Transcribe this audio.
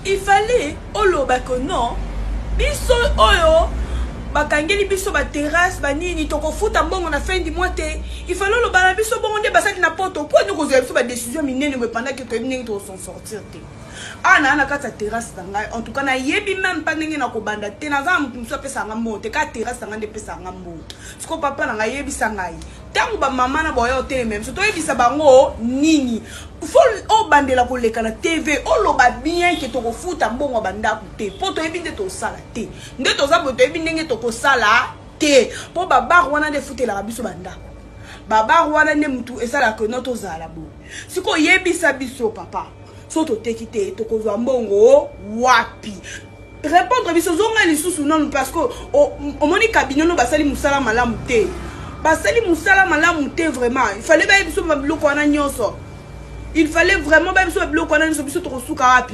Il fallait oloba que non, biso oyo bakangeli biso baterrasse banini, tokofuta mbongo na fin du mois te. Il fallait oloba na biso bongo nde basali na poto. Mpo nini kozwa biso badécision minene boye pendant que toyebi ndenge tokos'en sortir te? Awa naa na kati ya terrasse na ngai. En tout cas, nayebi même mpa ndenge na kobanda te. Naza na motu mosusu apesaka mbongo te, kaka terrasse na ngai nde epesaka mbongo. Siko papa na ngai, yebisa ngai, ntango bamama na boya otelema biso, toyebisa bango nini? Fo obandela koleka na TV, oloba bien que tokofuta mbongo ya bandako te, mpo toyebi nde tosala te. Nde toza boye, toyebi ndenge tokosala te, mpo babar wana nde efutelaka biso bandako. Babar wana nde mutu esalaka no tozala boye. Sikoyo oyebisa biso, papa, so toteki te, tokozwa mbongo wapi? Répondre biso, ozonga lisusu nanu, parce que omoni cabinet no basali mosala malamu te, basali mosala malamu te. Vraiment, il fallait bayebi biso babiloko wana nyonso. Il fallait vraiment bayebi biso babiloko wana nyonso. Biso tokosuka wapi?